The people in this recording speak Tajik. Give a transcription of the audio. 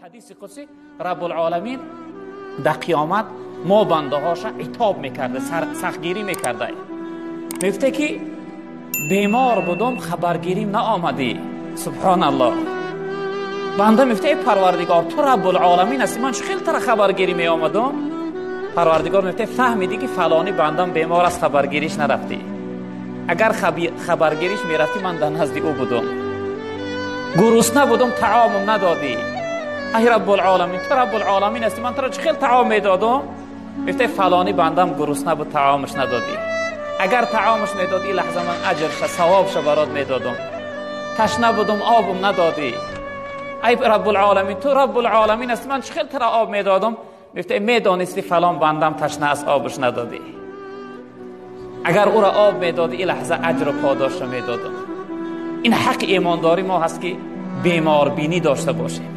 Ҳадиси қудсӣ Раббулъоламин дар қиёмат мо бандаҳоша итоб мекарда, сахтгирӣ мекарда. Мегуфта ки бемор будум, хабаргирим наомадӣ. Субҳоналлоҳ. Банда мегуфта: эй Парвардигор, ту Раббулъоламин ҳастӣ, ман чӣ хел тара хабаргирӣ меомадум? Парвардигор мегуфта: фаҳмидӣ ки фалонӣ бандам бемор аст, хабаргириш нарафтӣ. Агар хабаргириш мерафтӣ, ман дар назди ӯ будум. Гурусна будум, таомум надодӣ. Ай Раббулъоламин, ту Раббулъоламин ҳастӣ, ман туро чӣ хел таом медодум? Мегуфта: фалонӣ бандам гурусна буд, таомаш надодӣ. Агар таомаш медодӣ, лаҳза ман аҷрша, савобша барот медодум. Ташна будум, обум надодӣ. Ай Раббулъоламин, ту Раббулъоламин ҳастӣ, ман чӣ хел туро об медодум? Мегуфта: медонистӣ фалон бандам ташна аст, обаш надодӣ. Агар ӯро об медодӣ, ин лаҳза аҷру подошро медодум. Ин ҳаққи имондорӣ мо ҳаст ки беморбинӣ дошта бошем.